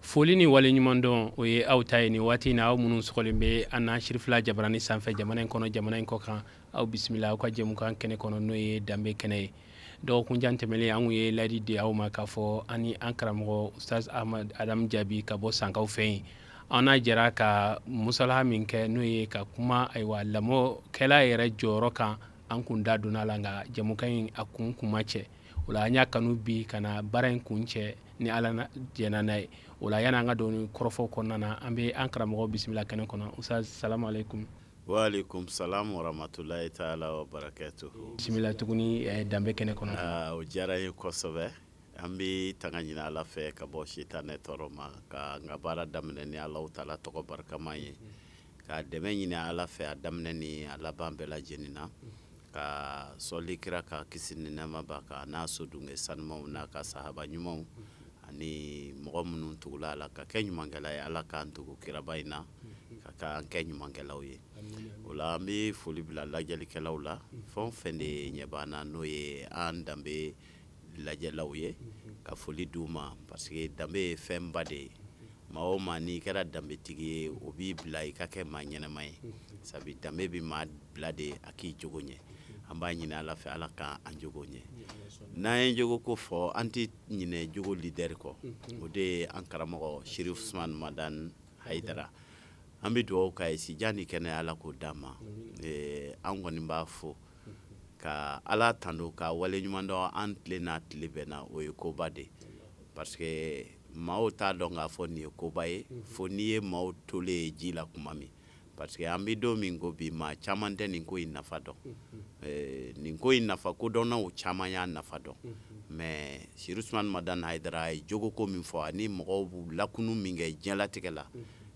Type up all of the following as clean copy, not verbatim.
Foli ni waleɲumandɔn, o ye aw ta ye nin waati in na. Aw minnu sɔgɔlen bɛ an na Sirifila jabarani sanfɛ, jamana in kɔnɔ, jamana in kɔ kan, aw bisimila aw ka jɛmukan kɛnɛ kɔnɔ, n'o ye Danbe Kɛnɛ ye. Dɔgɔkun jan tɛmɛnen, an kun ye layidu di aw ma k'a fɔ an ni an karamɔgɔ Ustaz Ahmad Adam Jaabi ka bɔ Sankaw fɛ yen, an n'a jɛra ka musalaha min kɛ, n'o ye ka kuma, ayiwa, lamɔkɛla yɛrɛ jɔyɔrɔ kan. An kun da donna la, nka jɛmukan in a kun kuma cɛ. O la, an y'a kanu bi ka na baara in kun cɛ ni Ala jɛnna n'a ye. O la, yanni an ka don kɔrɔfɔ kɔnɔna na, an bɛ an karamɔgɔ bisimila kɛnɛ kɔnɔ. Ustaz, salamu aleykum. Waaleykum salam wa rahmatulahi taala wa barakatuhu. Bisimila tuguni Danbe Kɛnɛ kɔnɔ. O diyara n ye kosɛbɛ. An bɛ tanga ɲini Ala fɛ ka bɔ sitanɛ tɔɔrɔ ma, ka n ka baara daminɛ ni Alahu taala tɔgɔ barikama ye, ka dɛmɛ ɲini Ala fɛ a daminɛ ni a laban bɛɛ lajɛlen na, ka sɔli kira ka kisi ni nɛɛma b'a kan, n'a sodunkɛ sanumaw n'a ka sahaba ɲumanw ani mɔgɔ minnu tugula a la ka kɛ ɲumankɛla ye. Ala k'an tugu kiraba in na ka k'an kɛ ɲumankɛlaw ye. O la, an bɛ foli bila lajɛlikɛlaw la, fɛn o fɛn de ɲɛ b'an na, n'o ye an danbe lajɛlaw ye, ka foli d'u ma, parce que danbe ye fɛnba de ye. Maa o maa n'i kɛra danbetigi ye, o b'i bila i ka kɛ maa ɲɛnama ye, sabu danbe bɛ maa bila de a k'i jogo ɲɛ. An b'a ɲini Ala fɛ, Ala k'an jogo ɲɛ. N'an ye jogo ko fɔ, an tɛ ɲinɛ jogo leader kɔ, o de ye an karamɔgɔ Sherif Usman Madani Hayidara. An bɛ dugawu k'a ye, sijan ni kɛnɛya, Ala k'o d'a ma. An kɔni b'a fo ka Ala tando ka waleɲuman dɔn. An tile n'a tile bɛnna, o ye koba de, parce que maaw t'a dɔn k'a fɔ nin ye koba ye fo n'i ye maaw tolen ye ji la kuma min, parce que an bɛ don min ko bi, maa caman tɛ nin ko in nafa dɔn. Nin ko in nafa kodɔnnaw caman y'a nafa dɔn, mais Sherif Usman Madani Hayidara ye jogoko min fɔ ani mɔgɔw b'u lakunu min kɛ diɲɛlatigɛ la,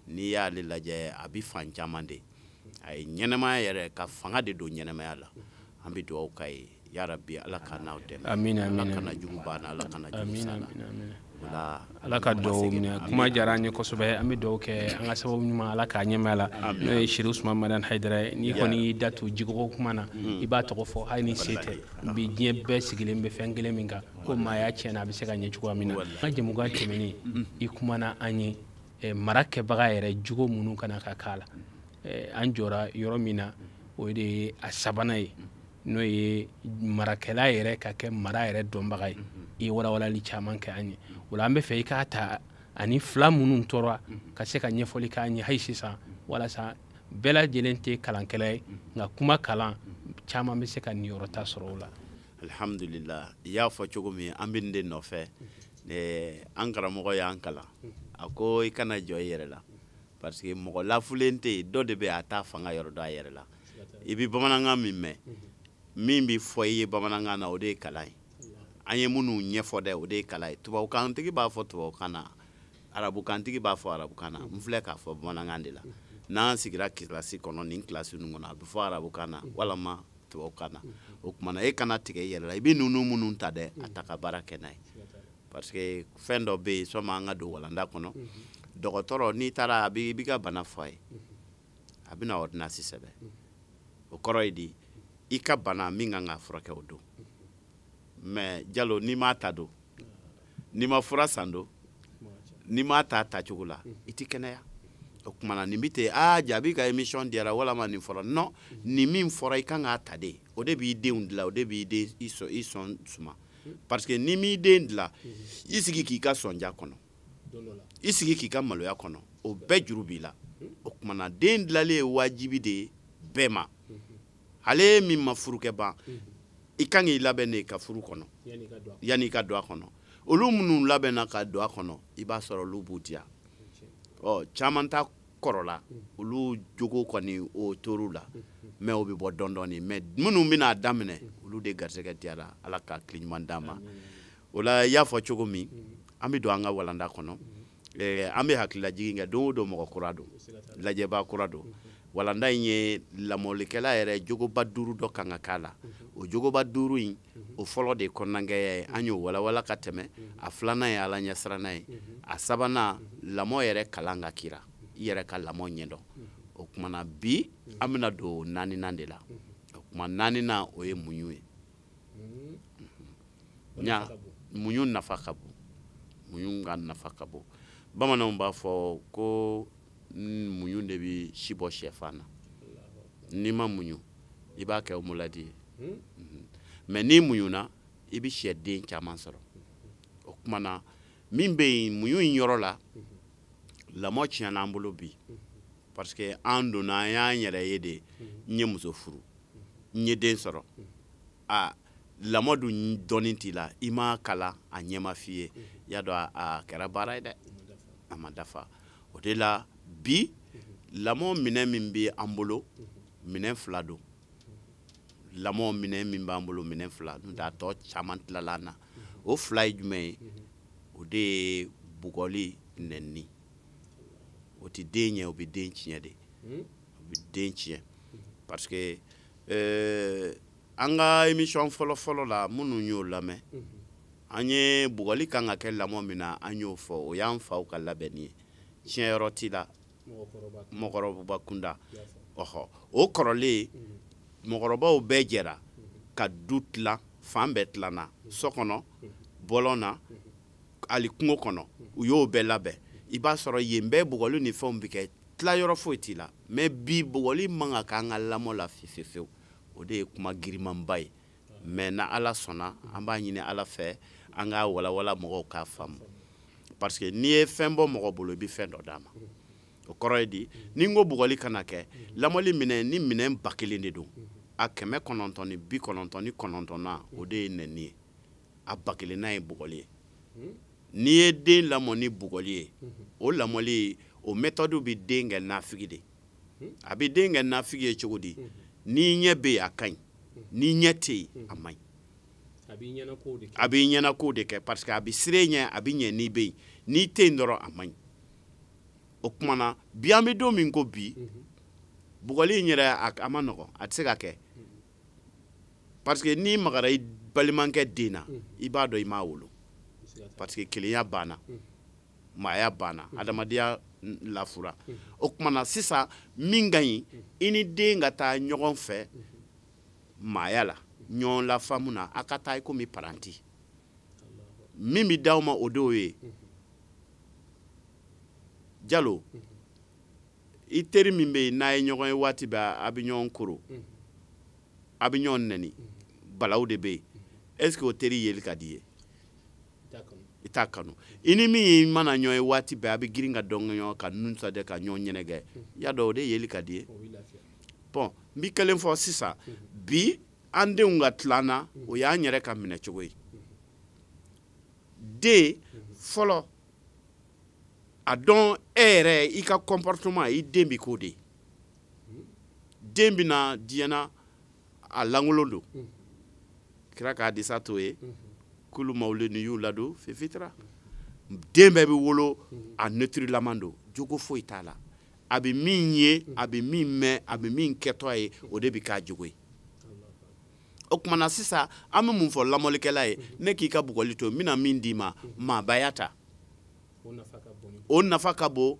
n'i y'ale lajɛ, a bɛ fan caman de, a ye ɲɛnɛmaya yɛrɛ ka fanga de don ɲɛnɛmaya la. An bɛ dugawu k'a ye, yarabi, Ala ka n'aw dɛmɛ. Amina. Ala kana jugu banna, Ala kana jugu sala. Amina. Ala ka dugawu minɛ. Kuma diyara an ye kosɛbɛ. An bɛ dugawu kɛ an ka sababu ɲuman, Ala k'a ɲɛmaya la, n'o ye Sherif Usman Madani Hayidara ye. N'i kɔni y'i da to jigoko kuma na, i b'a tɔgɔ fɔ hali ni se tɛ. Bi diɲɛ bɛɛ sigilen bɛ fɛn kelen min kan, ko maaya tiɲɛna, a bɛ se ka ɲɛ cogoya min na. An ka jɛmukan tɛmɛnen, i kumana an ye mara kɛbaga yɛrɛ jogo minnu kana ka k'a la. An jɔra yɔrɔ min na, o de ye a sabanan ye, n'o ye marakɛla yɛrɛ ka kɛ mara yɛrɛ dɔnbaga ye. I ye walawalali caman kɛ an ye. O la, an bɛ fɛ i k'a ta ani fila minnu tora ka se ka ɲɛfɔli k'an ye hali sisan, walasa bɛɛ lajɛlen tɛ kalankɛla ye, nka kuma kalan caman bɛ se ka niyɔrɔ ta sɔrɔ o la. Alhamdulillah, i y'a fɔ cogo min, an bɛ nin de nɔfɛ. An karamɔgɔ y'an kalan, a ko i kana jɔ i yɛrɛ la, parce que mɔgɔ lafulen tɛ yen, dɔ de bɛ a t'a fanga yɔrɔ dɔn a yɛrɛ la. I bɛ bamanankan min mɛn, min bɛ fɔ i ye bamanankan na, o de ye kalan ye. An ye minnu ɲɛfɔ dɛ, o de ye kalan ye. Tubabukantigi b'a fɔ tubabukan na, arabukantigi b'a fɔ arabukan na, n filɛ k'a fɔ bamanankan de la. N'an sigira kilasi kɔnɔ, nin kilasi ninnu kɔnɔ, a bɛ fɔ arabukan na walama tubabukan na. O tuma na, e kana tigɛ i yɛrɛ la. I bɛ ninnu minnu ta dɛ, a ta ka baara kɛ n'a ye, parce que fɛn dɔ bɛ yen, sɔmi an ka don walanda kɔnɔ. Dɔgɔtɔrɔ, n'i taara, a bɛ i b'i ka bana fɔ a ye, a bɛna ordonnance sɛbɛn. O kɔrɔ ye di? I ka bana min kan ka furakɛ, o don. Mais Jalo, n'i m'a ta don, n'i ma fura san don, n'i m'a ta tacogo la, i ti kɛnɛya. O tuma na, nin bɛ ten. Aa, Jaabi ka émission diyara, walama nin fɔra. Non, nin min fɔra, i kan k'a ta de. O de b'i denw dilan, o de b'i den i sɔn, i sɔn suma, parce que n'i m'i den dilan, i sigi k'i ka sɔnja kɔnɔ, i sigi k'i ka maloya kɔnɔ, o bɛɛ juru b'i la. O tuma na, den dilanlen ye wajibi de ye bɛɛ ma. Ale min ma furu kɛ ban, i kan k'i labɛn de ka furu kɔnɔ yanni i ka don a kɔnɔ. Olu minnu labɛnna ka don a kɔnɔ, i b'a sɔrɔ olu b'u diya. Ɔ, caman ta kɔrɔla, olu jogo kɔni o tor'u la, mais o bɛ bɔ dɔɔni dɔɔni. Mais minnu bɛna daminɛ, olu de garisɛgɛ diyara. Ala ka tile ɲuman d'an ma. O la, i y'a fɔ cogo min, an bɛ don an ka walanda kɔnɔ. An bɛ hakililajigin kɛ don o don, mɔgɔ kura don, lajɛbaa kura don. Walanda in ye lamɔlikɛla yɛrɛ jogoba duuru dɔ kan ka k'a la. O jogoba duuru in, o fɔlɔ de ye kɔnɔnagɛya ye, an y'o walawala ka tɛmɛ. A filanan ye Ala ɲɛsiranna ye. A sabanan, lamɔ yɛrɛ kalan ka kira, i yɛrɛ ka lamɔ ɲɛdɔn. O tuma na, bi an bɛna don naaninan de la. O tuma naaninan, o ye muɲu ye. Ɲa muɲu nafa ka bon, muɲu ka nafa ka bon, Bamananw b'a fɔ ko muɲu de bɛ si bɔ sɛfan na. N'i ma muɲu, i b'a kɛ omelette ye. Mais n'i muɲuna, i bɛ sɛden caman sɔrɔ. O tuma na, min bɛ yen, muɲu in yɔrɔ la, lamɔ tiɲɛna an bolo bi, parce que an donna, an y'an yɛrɛ ye de. N ye muso furu, n ye den sɔrɔ. A lamɔ dun dɔnni t'i la, i m'a kalan, a ɲɛ ma f'i ye. I y'a dɔn, a kɛra baara ye dɛ, a ma dafa. O de la bi, lamɔ minɛ min bɛ an bolo, minɛ fila don. Lamɔ minɛ min b'an bolo, minɛ fila n'o tɛ, a tɔ caman tilala an na. O fila ye jumɛn ye? O de ye bugɔli, nɛni. O tɛ den ɲɛ, o bɛ den tiɲɛ de, o bɛ den tiɲɛ. Parce que an ka émission fɔlɔ fɔlɔ la, minnu y'o lamɛn, an ye bugɔli kan ka kɛ lamɔ min na, an y'o fɔ. O y'an faw ka labɛnni ye, tiɲɛyɔrɔ t'i la, mɔgɔkɔrɔba kunda. Ɔhɔ, o kɔrɔlen, mɔgɔkɔrɔbaw bɛɛ jɛra ka du tilan, fan bɛɛ tilanna, so kɔnɔ, bɔlɔn na, hali kungo kɔnɔ, u y'o bɛɛ labɛn. I b'a sɔrɔ yen bɛɛ bugɔli ni fɛnw bɛ kɛ, tilayɔrɔ foyi t'i la. Mais bi, bugɔli man ka k'an ka lamɔ la fiyewu. O de ye kuma girimanba ye. Mais na Ala sɔnna, an b'a ɲini Ala fɛ, an k'a walawala mɔgɔw k'a faamu. Parce que n'i ye fɛn bɔ mɔgɔ bolo, i bɛ fɛn dɔ d'a ma. O kɔrɔ ye di? Ni n ko bugɔli kana kɛ lamɔli minɛ, ni minɛn 1000 de don, a 999na, o de ye nɛni ye, a 1000nan ye bugɔli ye. N'i ye den lamɔ ni bugɔli ye, o lamɔli, o méthode bɛ den kɛ nafigi de. A bɛ den kɛ nafigi ye cogo di? N'i ɲɛ bɛ yen, a ka ɲi. N'i ɲɛ tɛ yen, a man ɲi. A b'i ɲɛnako de kɛ, parce que a bɛ siran e ɲɛ, a bɛ ɲɛ n'i bɛ yen. N'i tɛ yen dɔrɔn, a man ɲi. O tuma na, bi, an bɛ don min ko bi, bugɔli in yɛrɛ, a ma nɔgɔn, a tɛ se ka kɛ, parce que n'i magara i balimakɛ den na, i b'a dɔn i m'a wolo, parce que kelenya banna, maaya banna, adamadenya lafura. O tuma na sisan, min ka ɲi, i ni den ka taa ɲɔgɔn fɛ maaya la, ɲɔgɔn lafaamu na, a ka taa i komi paranti. Min bɛ d'aw ma, o dɔw ye. Jalo, i teri min bɛ yen, n'a ye ɲɔgɔn ye waati bɛɛ, a bɛ ɲɔgɔn koro, a bɛ ɲɔgɔn nɛni, balawu de bɛ yen, est ce que o teri yeli ka di i ye? I t'a kanu. I ni min mana ɲɔgɔn ye waati bɛɛ, a bɛ girin ka dɔn ɲɔgɔn ka nun sajɛ ka ɲɔgɔn ɲɛnɛgɛ, i y'a dɔn, o de yeli ka di ye. Bon, n bɛ kelen fɔ sisan. Bi, an denw ka tilan na, o y'an yɛrɛ ka minɛ cogo ye. Den fɔlɔ, a dɔn e yɛrɛ, i ka comportement, i den bɛ k'o de ye. Den bɛ na diɲɛ na, a lankolon don. Kira k'a disa t'o ye: kulu mawulidun yuladu fi fitra. Den bɛɛ bɛ wolo, a neutre don, jogo foyi t'a la. A bɛ min ye, a bɛ min mɛn, a bɛ min kɛtɔ ye, o de bɛ k'a jogo ye. O tuma na sisan, an bɛ mun fɔ lamɔlikɛla ye? Ne k'i ka bugɔli to, n bɛna min d'i ma, maabaya ta, o nafa ka bon.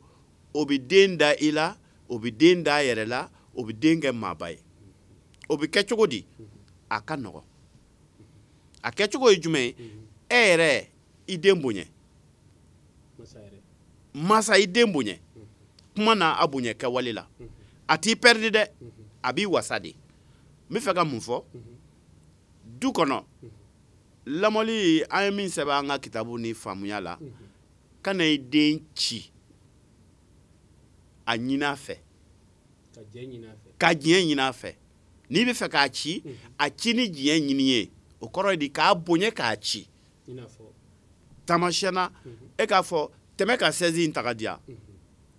O bɛ den da i la, o bɛ den da a yɛrɛ la, o bɛ den kɛ maaba ye. O bɛ kɛ cogo di? A ka nɔgɔn. A kɛcogo ye jumɛn ye? E yɛrɛ, i den bonya. Masa, i den bonya kuma na, a bonya kɛwale la. A t'i pɛridi dɛ, a b'i wasa de. N bɛ fɛ ka mun fɔ? Du kɔnɔ lamɔli, an ye min sɛbɛn an ka kitabu ni faamuya la, kana i den ci a ɲini a fɛ, ka diɲɛ ɲini a fɛ. N'i bɛ fɛ k'a ci, a ci ni diɲɛ ɲini ye. O kɔrɔ ye di? K'a bonya k'a ci. Taamasiyɛn na, e k'a fɔ: tɛmɛ ka sɛzi in ta ka di yan.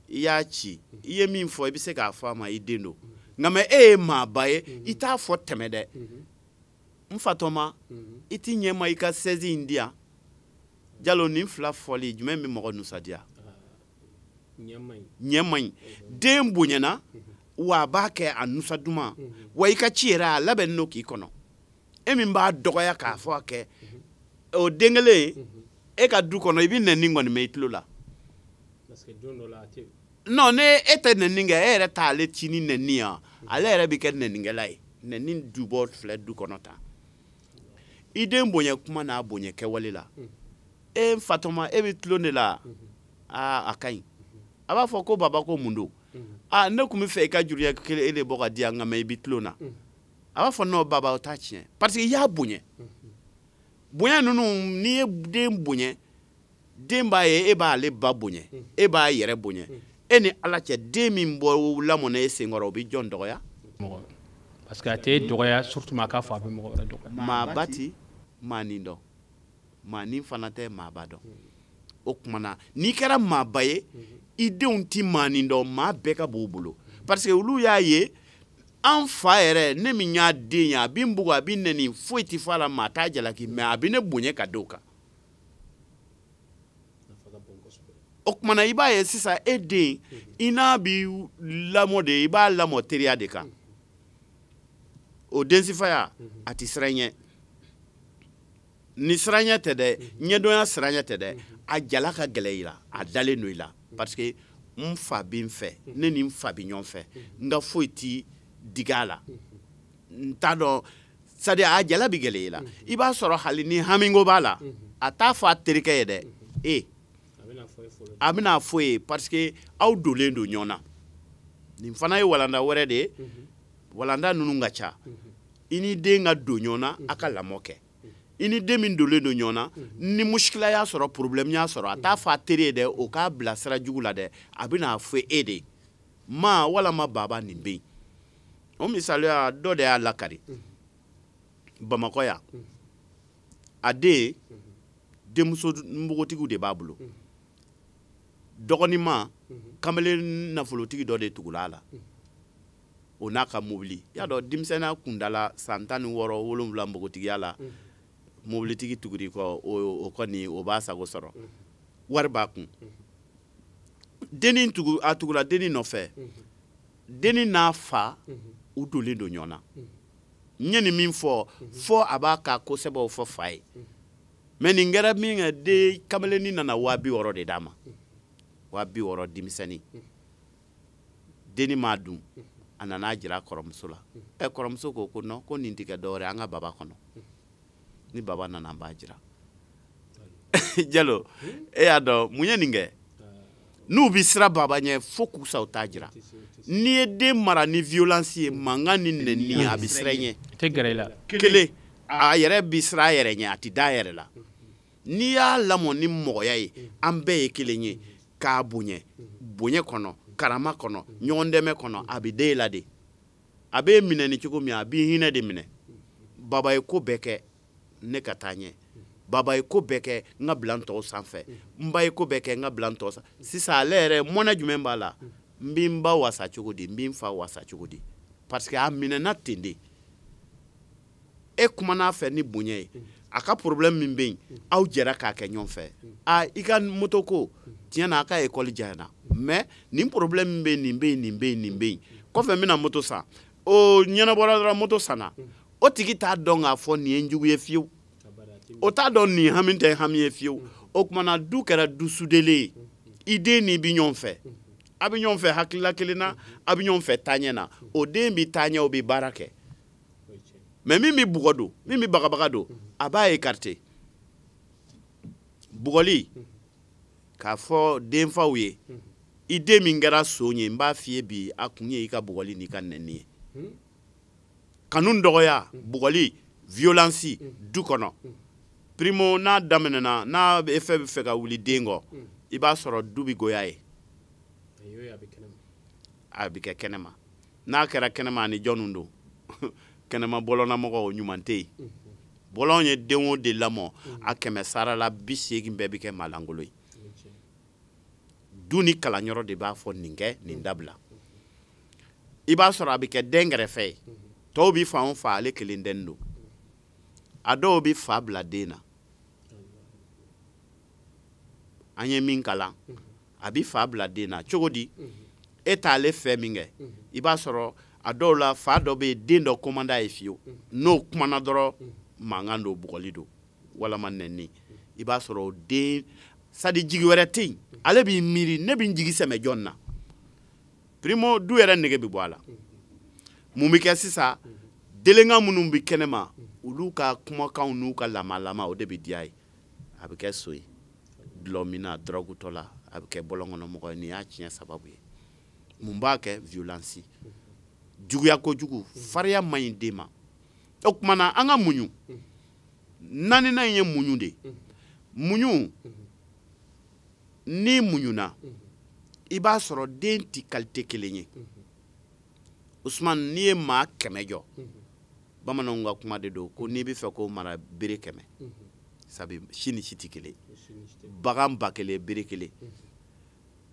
I y'a ci, i ye min fɔ, i bɛ se k'a fɔ a ma, i den don. Nka mɛ e ye maaba ye, i t'a fɔ tɛmɛ dɛ. N fatɔma, i t'i ɲɛ ma, i ka sɛzi in di yan. Jalo, nin fila fɔli, jumɛn bɛ mɔgɔ nusadiya? Ɲɛ man ɲi. Den bonyana wa, a b'a kɛ a nusa duman wa. I ka ci yɛrɛ, a labɛnnen don k'i kɔnɔ. E min b'a dɔgɔya k'a fɔ a kɛ, o den kelen, e ka du kɔnɔ, i bɛ nɛni kɔni mɛn i tulo la. Non, ne e tɛ nɛni kɛ, e yɛrɛ t'ale ci ni nɛni yan, ale yɛrɛ bɛ kɛ nɛnikɛla ye. Nɛni dubɔ filɛ du kɔnɔ tan. I den bonya kuma n'a bonya kɛwale la. E fatɔma, e bɛ tulon de la. Aa, a ka ɲi. A b'a fɔ ko baba ko mun don? Aa, ne tun bɛ fɛ i ka juruya kelen e de bɔ ka di yan, nka mɛ i bɛ tulon na. A b'a fɔ non baba, o t'a tiɲɛ, parce que i y'a bonya. Bonya ninnu, n'i ye den bonya, den b'a ye e b'ale ba bonya, e b'a yɛrɛ bonya. E ni Ala cɛ, den min bɔ lamɔna e senkɔrɔ, o bɛ jɔn dɔgɔya? Parce que a tɛ dɔgɔya, surtout maa k'a fɔ a bɛ mɔgɔ wɛrɛ dɔgɔya. Maaba ti maanin dɔn, maanin fana tɛ maaba dɔn. O tuma na, n'i kɛra maaba ye, i denw ti maanin dɔn, maa bɛɛ ka b'u bolo, parce que olu y'a ye an fa yɛrɛ, ne min y'a den ye, a bɛ n bugɔ, a bɛ n nɛni, foyi ti fɔ a la, maa t'a jalaki, mais a bɛ ne bonya ka d'o kan. O tuma na, i b'a ye sisan, e den, i n'a bi lamɔ de, i b'a lamɔ teriya de kan. O densifaya, a ti siran ɲɛ. Ni siranɲɛ tɛ dɛ, ɲɛdɔnya siranɲɛ tɛ dɛ, a jala ka gɛlɛ i la, a dalen don i la, parce que n fa bɛ n fɛ, ne ni n fa bɛ ɲɔgɔn fɛ, n ka foyi ti digi a la, n t'a dɔn. C'est à dire, a jala bɛ gɛlɛ i la. I b'a sɔrɔ hali ni hamiko b'a la, a t'a fɔ a terikɛ ye dɛ, e a bɛna fɔ ye, parce que aw donlen don ɲɔgɔn na. Nin fana ye walanda wɛrɛ de ye. Walanda ninnu ka ca. I ni den ka don ɲɔgɔn na, a ka lamɔ kɛ. I ni den min donlen don ɲɔgɔn na, ni musikila y'a sɔrɔ, problème y'a sɔrɔ, a t'a fɔ a teri ye dɛ, o k'a bila sira jugu la dɛ, a bɛna fɔ e de ma walama baba nin bɛ yen. O misaliya dɔ de y'a lakari Bamakɔ yan. A den denmuso npogotigiw de b'a bolo. Dɔgɔnima kamalen nafolotigi dɔ de tugula a la, o n'a ka mobili. I y'a dɔn, denmisɛnninya kundala, san 16, 17, npogotigiya la, mobilitigi tuguri kɔ, o kɔni o b'a sago sɔrɔ, wari b'a kun. Dennin tugu, a tugura dennin nɔfɛ. Dennin n'a fa, u donlen don ɲɔgɔn na. N ye nin min fɔ fɔ, a b'a ka ko sɛbɛw fɔ fa ye. Mais nin kɛra min kɛ, den kamalennin nana 60 000 de d'a ma, 60 000, denmisɛnnin. Dennin m'a dun, a nana jira kɔrɔmuso la. Ɛ, kɔrɔmuso ko ko non, ko nin tɛ kɛ dɔwɛrɛ, an ka baba kɔnɔ. Ni baba nana, an b'a jira. Jalo, e y'a dɔn mun ye nin kɛ? N'u bɛ sira baba ɲɛ fo k'u sa, u t'a jira. N'i ye den mara ni violence ye, mankan ni nɛni, a bɛ siran i ɲɛ. Tɛ gɛrɛ i la. Kelen, a yɛrɛ bɛ siran a yɛrɛ ɲɛ, a tɛ da a yɛrɛ la. N'i y'a lamɔ ni mɔgɔya ye, an bɛɛ ye kelen ye, k'a bonya bonya kɔnɔ, karama kɔnɔ, ɲɔgɔn dɛmɛ kɔnɔ, a bɛ den la de. A b'e minɛ ni cogo min, a b'i hinɛ de minɛ. Baba ye ko bɛɛ kɛ ne ka taa ɲɛ, baba ye ko bɛɛ kɛ n ka bila n tɔw sanfɛ, n ba ye ko bɛɛ kɛ n ka bila n tɔw sanfɛ. Sisan ale yɛrɛ, mɔnɛ jumɛn b'a la? N bɛ n ba wasa cogo di? N bɛ n fa wasa cogo di? Parce que a minɛna ten de. E kumana a fɛ ni bonya ye, a ka problème min bɛ yen, aw jɛra k'a kɛ ɲɔgɔn fɛ. A i ka moto ko tiɲɛ na, a ka école janyana, mais nin problème min bɛ yen, nin bɛ yen, nin bɛ yen, nin bɛ yen, kɔfɛ n bɛna moto san. O ɲɛnabɔra dɔrɔn, moto sanna. O tigi t'a dɔn k'a fɔ nin ye n jugu ye fiyewu, o t'a dɔn nin hami tɛ hami ye fiyewu. O tuma na, du kɛra du sudelen ye. I den n'i bɛ ɲɔgɔn fɛ, a bɛ ɲɔgɔn fɛ hakilila kelen na, a bɛ ɲɔgɔn fɛ taaɲɛ na. O den bɛ taaɲɛ, o bɛ baara kɛ. Mais min bɛ bugɔ don, min bɛ bagabaga don, a b'a écarter. Bugɔli, k'a fɔ denfaw ye, i den min kɛra son ye, n b'a f'i ye bi, a kun ye i ka bugɔli n'i ka nɛni ye. Kanu dɔgɔya, bugɔli, violence du kɔnɔ, primo n'a daminɛna, n'a effet bɛ fɛ ka wuli den kɔ, i b'a sɔrɔ du bɛ goya ye, a bɛ kɛ kɛnɛma. N'a kɛra kɛnɛma, ani jɔnni don? Kɛnɛma bɔlɔnnamɔgɔw ɲuman tɛ yen. Bɔlɔn ye den o de lamɔ, a kɛmɛ sara la 80 bɛɛ bɛ kɛ maalankolon ye. Du ni kalanyɔrɔ de b'a fɔ nin kɛ, nin dabila. I b'a sɔrɔ a bɛ kɛ den kɛrɛfɛ ye, tɔw bɛ fan o fan, ale kelen den don. A dɔw bɛ fa bila den na. An ye min kalan, a bɛ fa bila den na cogo di? E t'ale fɛ min kɛ, i b'a sɔrɔ a dɔw la, fa dɔ bɛ yen, den dɔ komanda ye fiyewu. N'o kumana dɔrɔn, mankan don, bugɔli don, walama nɛni. I b'a sɔrɔ o den sadi, jigi wɛrɛ tɛ yen. Ale b'i miiri, ne bɛ n jigi sɛmɛ jɔn na? Primo, du yɛrɛ nege bɛ bɔ a la. Mun bɛ kɛ sisan? Delenkan minnu bɛ kɛnɛma, olu ka kumakanw n'u ka lamalama, o de bɛ diya ye, a bɛ kɛ so ye. Dɔlɔminna, dɔrɔgutɔ la, a bɛ kɛ bɔlɔnkɔnɔmɔgɔ ye. Nin y'a tiɲɛ sababu ye. Mun b'a kɛ? Violence, juguya kojugu, farinya man ɲi den ma. O tuma na an ka muɲu. Naaninan in ye muɲu de ye. Muɲu, n'i muɲuna, i b'a sɔrɔ den tɛ qualité kelen ye. Usumani, n'i ye maa 100 jɔ, bamananw ka kuma de don ko n'i bɛ fɛ k'o mara bere 100, sabu si ni si tɛ kelen, bagan 1000 bere kelen.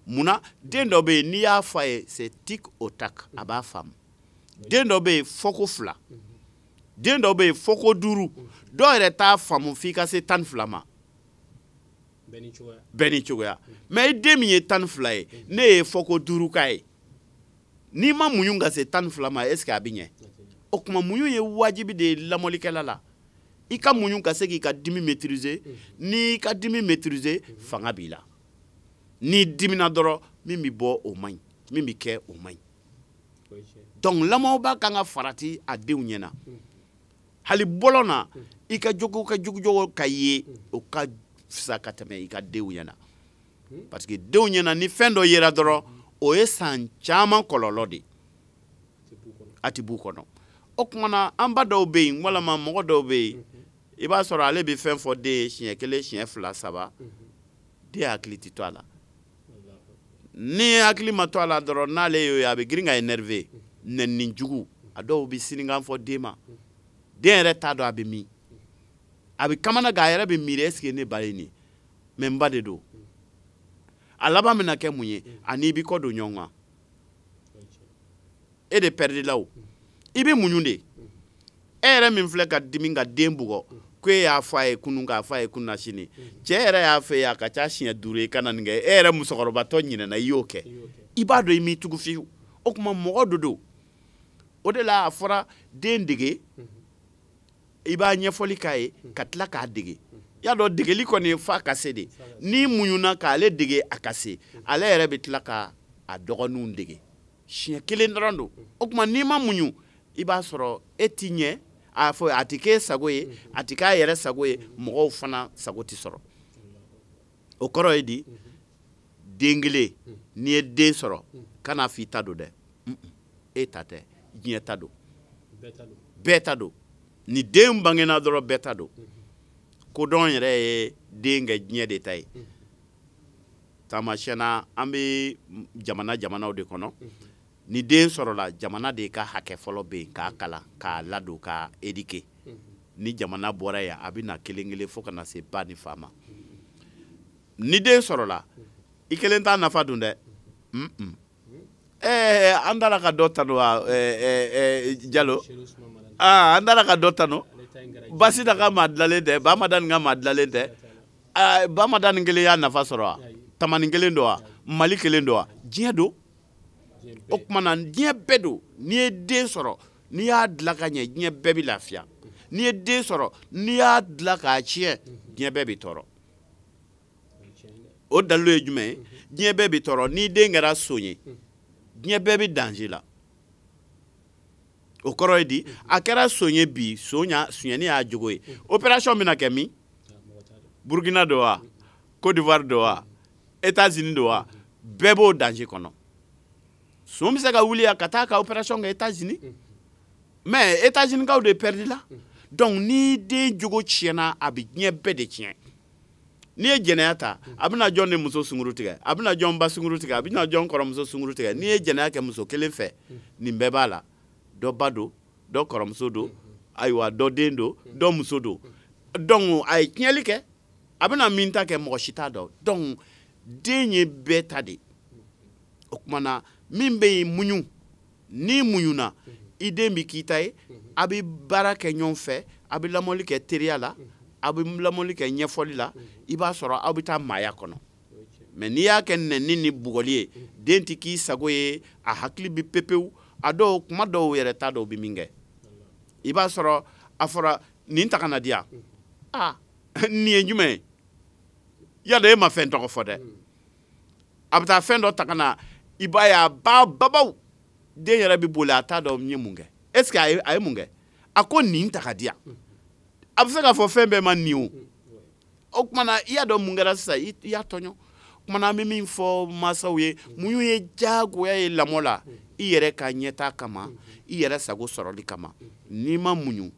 Munna? Den dɔ bɛ yen, n'i y'a fɔ a ye c'est tic au tac, a b'a faamu. Den dɔ bɛ yen, fɔko 2. Den dɔ bɛ yen, fɔko 5. Dɔw yɛrɛ t'a faamu f'i ka se 12 ma. Bɛɛ ni cogoya. Mais i den min ye 12 ye, ne ye fɔko 5 k'a ye, n'i ma muɲu ka se 12 ma, est ce que a bɛ ɲɛ? O tuma muɲu ye wajibi de ye lamɔlikɛla la. I ka muɲu ka se k'i ka dimi maîtriser. N'i ka dimi maîtriser, fanga b'i la. N'i dimina dɔrɔn, min bɛ bɔ o man ɲi, min bɛ kɛ o man ɲi. Donc lamɔba kan ka farati a denw ɲɛna. Hali bɔlɔn na, i ka jogo ka jugu jogo ka ye, o ka fisa ka tɛmɛ i ka denw ɲɛna. Parce que denw ɲɛna, ni fɛn dɔ yera dɔrɔn, o ye san caman kɔlɔlɔ de ye, a ti b'u kɔnɔ. O tuma na an ba dɔw bɛ yen, walama mɔgɔ dɔw bɛ yen, i b'a sɔrɔ ale bɛ fɛn fɔ den ye siɲɛ 1, siɲɛ 2, 3, den hakili tɛ to a la. Ni hakili ma to a la dɔrɔn, n'ale y'o ye, a bɛ girin ka énervé, nɛnini jugu. A dɔw bɛ sinikan fɔ den ma, den yɛrɛ t'a dɔn a bɛ min, a bɛ kamana gan, a yɛrɛ bɛ miiri est ce que ne ba ye nin, mais n ba de don. A laban bɛna kɛ mun ye? Ani i b'i kɔ don ɲɔgɔn kan, e de pɛridi la o. I bɛ muɲu de. E yɛrɛ min filɛ ka dimi ka den bugɔ, ko e y'a fɔ a ye kunun, k'a fɔ a ye kunun sini, cɛ yɛrɛ y'a fɔ e ye a ka ca siɲɛ 5 ye, i kana nin kɛ. E yɛrɛ musokɔrɔbatɔ ɲinɛna, i y'o kɛ. I b'a dɔn i m'i tugu fiyewu. O tuma mɔgɔ dɔ don. O de la a fɔra den dege, i b'a ɲɛfɔli k'a ye ka tila k'a dege. I y'a dɔn degeli kɔni ye f'a ka se de. N'i muɲuna k'ale dege a ka se, ale yɛrɛ bɛ tila ka a dɔgɔninw dege. Siɲɛ 1 dɔrɔn don. O tuma n'i ma muɲu, i b'a sɔrɔ e ti ɲɛ, a fɔ a ti k'e sago ye, a ti k'a yɛrɛ sago ye, mɔgɔw fana sago ti sɔrɔ. O kɔrɔ ye di? Den kelen, n'i ye den sɔrɔ, kan'a f'i ta don dɛ. E ta tɛ, diɲɛ ta don, bɛɛ ta don. Ni den bangena dɔrɔn, bɛɛ ta don. Kodɔn yɛrɛ ye den kɛ diɲɛ de ta ye. Taamasiyɛn na, an bɛ jamana jamanaw de kɔnɔ. Ni den sɔrɔla, jamana de ka hakɛ fɔlɔ bɛ yen k'a kalan, k'a ladon, k'a éduquer. Ni jamana bɔra yen, a bɛ na kelen kelen fo ka na se ba ni fa ma. Ni den sɔrɔla, i kelen t'a nafa dun dɛ. An taara ka dɔ tanu wa, Jalo? An taara ka dɔ tanu. Basita ka maa dilanlen tɛ, Bamadani ka maa dilanlen tɛ. Bamadani kelen y'a nafa sɔrɔ wa? Tamani kelen don wa? Mali kelen don wa? Diɲɛ don. O tuma na diɲɛ bɛɛ don. N'i ye den sɔrɔ, n'i y'a dilan ka ɲɛ, diɲɛ bɛɛ bɛ lafiya. N'i ye den sɔrɔ, n'i y'a dilan k'a tiɲɛ, diɲɛ bɛɛ bɛ tɔɔrɔ. O dalilu ye jumɛn ye? Diɲɛ bɛɛ bɛ tɔɔrɔ. N'i den kɛra son ye, diɲɛ bɛɛ bɛ danger la. O kɔrɔ ye di? A kɛra son ye bi, sonyɛni y'a jogo ye. Opération bɛna kɛ min? Burkina don wa? Côte d'Ivoire don wa? États-Unis don wa? Bɛɛ b'o danger kɔnɔ. Son bɛ se ka wuli yan ka taa ka opération kɛ États-Unis, mais États-Unis kaw de perdu la. Donc ni den jogo tiɲɛna, a bɛ diɲɛ bɛɛ de tiɲɛ. N'i ye jɛnɛya ta, a bɛna jɔn de muso sunguru tigɛ, a bɛna jɔn ba sunguru tigɛ, a bɛna jɔn kɔrɔmuso sunguru tigɛ. N'i ye jɛnɛya kɛ muso kelen fɛ, nin bɛɛ b'a la. Dɔ ba don, dɔ kɔrɔmuso don, ayiwa dɔ den don, dɔ muso don. Donc a ye tiɲɛli kɛ, a bɛna min ta kɛ mɔgɔ si t'a dɔn. Donc den ye bɛɛ ta de. O tuma na min bɛ yen, muɲu. N'i muɲuna, i den bɛ k'i ta ye, a bɛ baara kɛ ɲɔgɔn fɛ, a bɛ lamɔli kɛ teriya la, a bɛ lamɔli kɛ ɲɛfɔli la, i b'a sɔrɔ aw bɛ taa maaya kɔnɔ. Mais n'i y'a kɛ nɛni ni bugɔli ye, den tɛ k'i sago ye, a hakili bɛ pepewu. A dɔw kuma dɔw yɛrɛ t'a dɔw bɛ min kɛ. I b'a sɔrɔ a fɔra nin ta ka na di yan, aa nin ye jumɛn ye? Yala e ma fɛn tɔgɔ fɔ dɛ. A bɛ taa fɛn dɔ ta ka na, i b'a ye a b'a babaw, den yɛrɛ bɛ boli, a t'a dɔn n ye mun kɛ. Est ce que a ye mun kɛ? A ko nin ta ka di yan. A bɛ se k'a fɔ fɛn bɛɛ ma nin o. O tuma na i y'a dɔn mun kɛra sisan, i y'a tɔɲɔ. O tuma na an bɛ min fɔ mansaw ye, muɲu ye diyagoya ye lamɔ la, i yɛrɛ ka ɲɛtaa kama, i yɛrɛ sago sɔrɔli kama. N'i ma muɲu,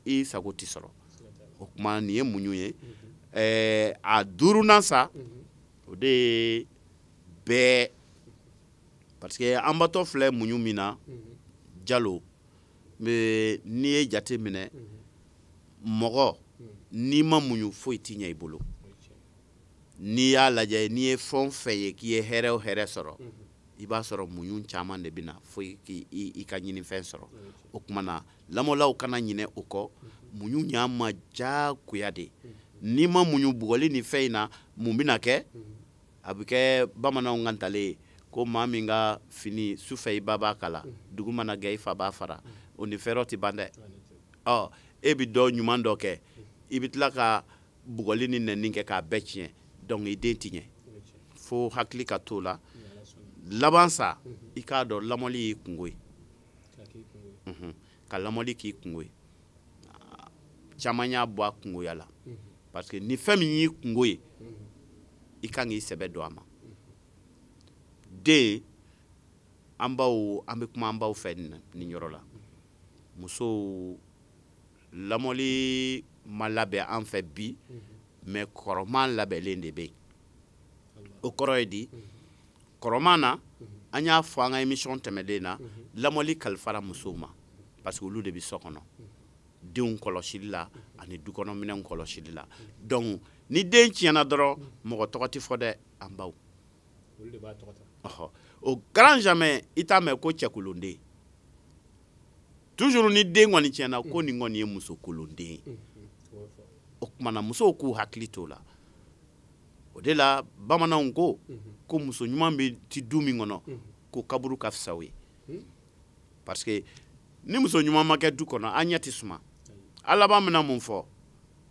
i sago tɛ sɔrɔ. O tuma nin ye muɲu ye. A duurunan sa, o de ye bɛɛ, parce que an batɔ filɛ muɲu min na, Jalo, n'i ye jate minɛ, mɔgɔ n'i ma muɲu foyi t'i ɲɛ i bolo. N'i y'a lajɛ, n'i ye fɛn o fɛn ye k'i ye hɛrɛ o hɛrɛ sɔrɔ, i b'a sɔrɔ muɲu caman de bɛ na fo i ka ɲinifɛn sɔrɔ. O tuma na lamɔlaw kana ɲinɛ o kɔ, muɲu y'an ma diyagoya de. N'i ma muɲu bugɔli ni fɛn in na, mun bɛna kɛ? A bɛ kɛ bamananw ka ntalen ye ko maa min ka fini sufɛ i ba b'a kala, dugu mana gɛ i fa b'a fara, o ni fɛrɛ tɛ ban dɛ. Ɔ e bɛ dɔ ɲuman dɔ kɛ, i bɛ tila ka bugɔli ni nɛni kɛ k'a bɛɛ tiɲɛ, donc i den tɛ ɲɛ. Fo hakili ka t'o la. Laban sa, i k'a dɔn lamɔli y'i kungo ye. Ka lamɔli k'i kungo ye. Caman y'a bɔ a kungoya la, parce que ni fɛn min y'i kungo ye, i kan k'i sɛbɛ don a ma. Den, an baw, an bɛ kuma an baw fɛ nin yɔrɔ la. Musow, lamɔli ma labɛn an fɛ bi, mais kɔrɔman labɛnlen de bɛ yen. O kɔrɔ ye di? Kɔrɔman na, an y'a fɔ an ka émission tɛmɛnen na, lamɔli kalifara musow ma, parce que olu de bɛ so kɔnɔ, denw kɔlɔsili la ani dukɔnɔminɛnw kɔlɔsili la. Donc ni den tiɲɛna dɔrɔn, mɔgɔ tɔgɔ tɛ fɔ dɛ, an baw. Au grand jamais i t'a mɛn ko cɛkolonden. Toujours ni den kɔni tiɲɛna, ko nin kɔni ye musokolonden ye. O tuma na musow k'u hakili t'o la. O de la bamananw ko ko muso ɲuman bɛ ti du min kɔnɔ, ko kaburu ka fisa o ye. Parce que ni muso ɲuman ma kɛ du kɔnɔ, an ɲɛ tɛ suma. A laban bɛna mun fɔ?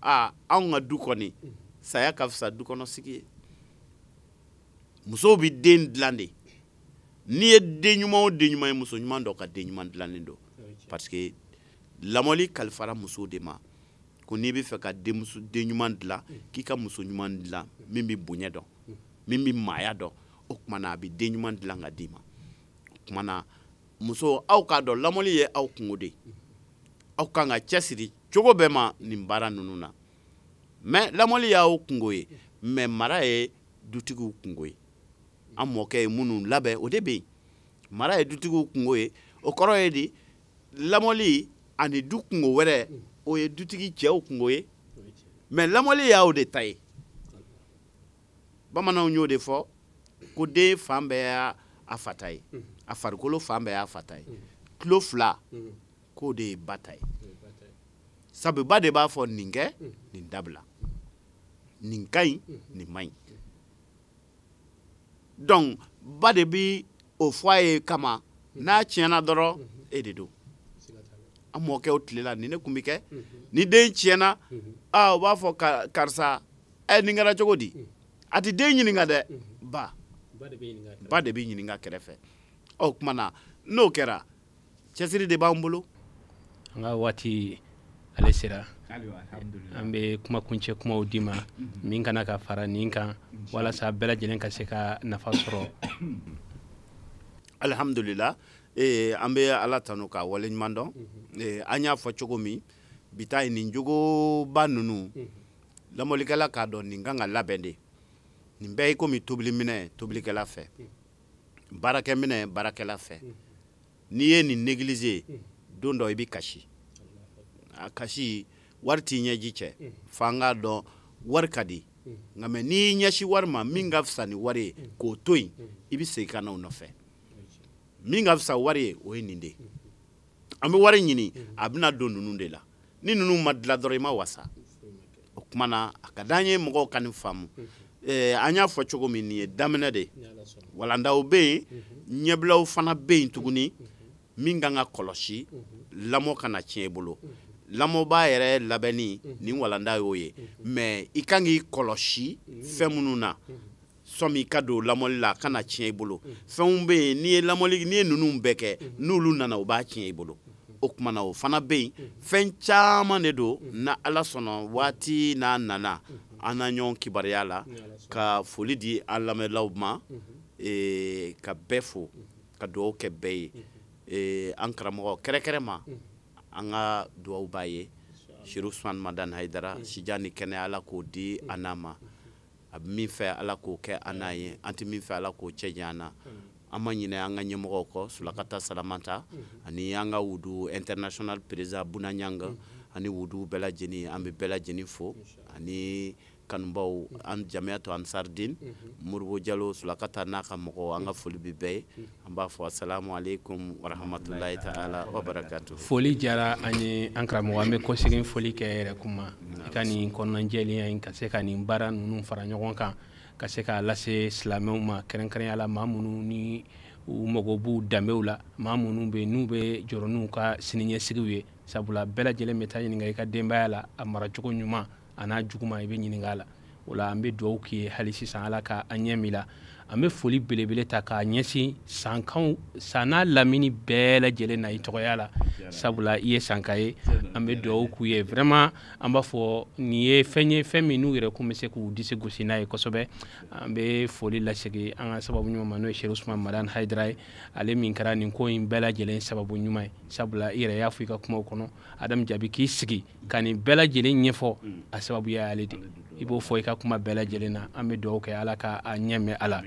Aa, anw ka du kɔni, saya ka fisa du kɔnɔ sigi ye. Musow bɛ den dilan de. N'i ye den ɲuman o den ɲuman ye, muso ɲuman dɔ ka den ɲuman dilannen don. Parce que lamɔli kalifara musow de ma. Ko n'i bɛ fɛ ka den ɲuman dilan, k'i ka muso ɲuman dilan min bɛ bonya dɔn, min bɛ maaya dɔn, o tuma na a bɛ den ɲuman dilan ka d'i ma. O tuma na muso, aw k'a dɔn lamɔli ye aw kungo de ye. Aw kan ka cɛsiri cogo bɛɛ ma nin baara ninnu na. Mais lamɔli y'aw kungo ye, mais mara ye dutigiw kungo ye. An mɔkɛ ye minnu labɛn, o de bɛ yen. Mara ye dutigiw kungo ye, o kɔrɔ ye di? Lamɔli ani du kungo wɛrɛ, o ye dutigi cɛw kungo ye. Mais lamɔli y'aw de ta ye. Bamananw y'o de fɔ ko den fan bɛɛ y'a fa ta ye, a farikolo fan bɛɛ y'a fa ta ye, tulo fila k'o de ye ba ta ye. Sabu ba de b'a fɔ nin kɛ, nin dabila, nin ka ɲi, nin man ɲi. Donc ba de bi o fɔ a ye kama, n'a tiɲɛna dɔrɔn e de don. An mɔkɛw tile la nin ne tun bɛ kɛ. Ni den tiɲɛna, aa, u b'a fɔ karisa, ɛ nin kɛra cogo di? A tɛ den ɲininka dɛ, ba de bɛ ɲininka kɛrɛfɛ. Ɔ tuma na n'o kɛra, cɛsiri de b'an bolo. An ka waati ale sera, an bɛ kumakuncɛ kumaw d'i ma min kana ka fara nin kan, walasa bɛɛ lajɛlen ka se ka nafa sɔrɔ. Alhamdulila, an bɛ Ala tanu k'a waleɲuman dɔn. An y'a fɔ cogo min, bi ta nin jogoba ninnu, lamɔlikɛla k'a dɔn nin kan ka labɛn de. Nin bɛɛ ye komi tobiliminɛ tobilikɛla fɛ, baarakɛminɛ baarakɛla fɛ. N'i ye nin négliger, don dɔ i bɛ kasi. A kasi wari t'i ɲɛji cɛ, f'an k'a dɔn wari ka di, nka mɛ n'i y'i ɲɛsin wari ma min ka fisa ni wari ye, k'o to yen, i bɛ segin ka na o nɔfɛ. Min ka fisa wari ye, o ye nin de ye. An bɛ wari ɲini, a bɛna don ninnu de la. Ni ninnu ma dilan dɔrɔn, i ma wasa. O tuma na a ka d'an ye mɔgɔw ka nin faamu. An y'a fɔ cogo min, nin ye daminɛ de ye. Walandaw bɛ yen, ɲɛbilaw fana bɛ yen tuguni, min kan ka kɔlɔsi lamɔ kana tiɲɛ i bolo. Lamɔbaa yɛrɛ labɛnni nin walanda y'o ye, mais i kan k'i kɔlɔsi fɛn minnu na sɔmi i ka don lamɔli la, a kana tiɲɛ i bolo. Fɛnw bɛ yen, n'i ye lamɔli, n'i ye ninnu bɛɛ kɛ, n'olu nana u b'a tiɲɛ i bolo. O tuma na o fana bɛ yen. Fɛn caman de don, na Ala sɔnna, waati n'a nana, an na ɲɔgɔn kibaruya la. Ka foli di an lamɛnlaw ma, ka bɛɛ fo, ka dugawu kɛ bɛɛ ye. An karamɔgɔ kɛrɛkɛrɛ ma, an ka dugawu b'a ye, Chérif Ousmane Madani Haïdara, sijan ni kɛnɛya, Ala k'o di an n'a ma. A bɛ min fɛ, Ala k'o kɛ an n'a ye. An tɛ min fɛ, Ala k'o cɛ janya an na. An ma ɲinɛ an ka ɲɛmɔgɔw kɔ, Sulakata Salamata ani an ka wudu international président Buna Ɲanga ani wudu bɛɛ lajɛlen. An bɛ bɛɛ lajɛlen fo ani kanubaw, an Jamiyatu Ansardin, Moribo Jalo, Sulakata n'a ka mɔgɔw, an ka foli bɛ bɛɛ ye. An b'a fɔ asalamu aleykum warahmatulahi taala wa barakatu. Foli diyara an ye, an karamɔgɔ. An bɛ kɔsegin foli kɛ yɛrɛ kuma i ka nin kɔnɔnajɛlenya in, ka se ka nin baara ninnu fara ɲɔgɔn kan, ka se k'a lase silamɛw ma, kɛrɛnkɛrɛnya la maa minnu ni u mago b'u danbew la, maa minnu bɛ n'u bɛ jɔrɔ n'u ka siniɲɛsigiw ye. Sabula bɛɛ lajɛlen bɛ taa ɲininka i ka denbaya la, a maracogo ɲuman a n'a juguman, i bɛ ɲininka a la. O la, an bɛ dugawu k'i ye hali sisan, Ala ka an ɲɛ min la. An bɛ foli belebele ta k'a ɲɛsin Sankaw, San n'a lamini bɛɛ lajɛlen na i tɔgɔya la, sabula i ye Sanka ye. An bɛ dugawu k'u ye vraiment. An b'a fɔ nin ye fɛn ye, fɛn min n'u yɛrɛ kun bɛ se k'u disi gosi n'a ye kosɛbɛ. An bɛ foli lasegin an ka sababu ɲuman ma, n'o ye Chérif Ousmane Madani Haïdara ye, ale min kɛra nin ko in bɛɛ lajɛlen sababu ɲuman ye. Sabula i yɛrɛ y'a fɔ i ka kumaw kɔnɔ, Adamu Jaabi k'i sigi ka nin bɛɛ lajɛlen ɲɛfɔ, a sababuya y'ale de. I b'o fɔ i ka kuma bɛɛ lajɛlen na. An bɛ dugawu kɛ, Ala ka a ɲɛ mɛn a la.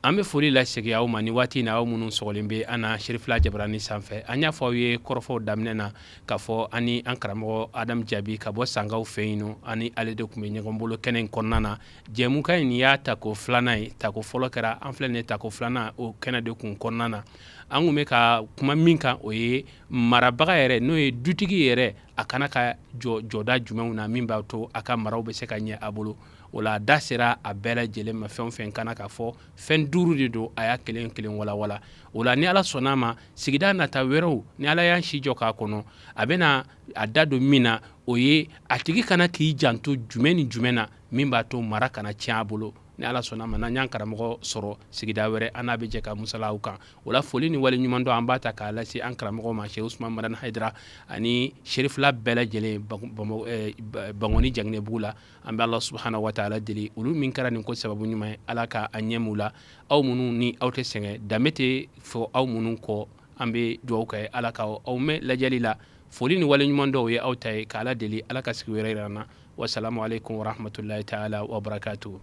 An bɛ foli lasegin aw ma ni waati in na, aw minnu sɔgɔlen bɛ an na Cherifila Jabarani sanfɛ. An y'a fɔ aw ye kɔrɔfɔw daminɛ na k'a fɔ an ni an karamɔgɔ Adamu Jaabi ka bɔ Sankaw fɛ yen nɔ, ani ale de tun bɛ ɲɔgɔn bolo kɛnɛ in kɔnɔna na. Jɛmukan in, nin y'a tako filanan ye. Tako fɔlɔ kɛra, an filɛ nin ye tako filanan o kɛnɛ de kun kɔnɔna na. An kun bɛ ka kuma min kan, o ye marabaga yɛrɛ, n'o ye dutigi yɛrɛ, a kana ka jɔ jɔda jumɛnw na min b'a to a ka maraw bɛ se ka ɲɛ a bolo. O la, a da sera a bɛɛ lajɛlen ma. Fɛn o fɛn kana k'a fɔ, fɛn duuru de don, a y'a kelen kelen walawala. O la, ni Ala sɔnna a ma, sigida nata wɛrɛw, ni Ala y'an si jɔ k'a kɔnɔ, a bɛna a da don min na, o ye a tigi kana k'i janto jumɛn ni jumɛn na min b'a to mara kana tiɲɛ a bolo. Ni Ala sɔnna a ma, n'an y'an karamɔgɔ sɔrɔ sigida wɛrɛ, an n'a bɛ jɛ ka musalaw kan. O la, foli ni wale ɲuman dɔn, an b'a ta k'a lase an karamɔgɔ ma, Cheikh Ousmane Madani Haïdara, ani Cherifila bɛɛ lajɛlen Bankoni Jaginɛbugu la. An bɛ Ala subahana wa taala deli, olu min kɛra nin ko sababu ɲuman ye, Ala ka a ɲɛ m'u la. Aw minnu ni aw tɛ sɛgɛn, danbe tɛ fɔ aw minnu kɔ, an bɛ dugawu kɛ, Ala ka aw mɛn lajɛli la. Foli ni wale ɲuman dɔw ye aw ta ye, k'Ala deli, Ala ka sigi wɛrɛ yira an na. Wasalamu aleykum warahmatulahi taala wabarakatuhu.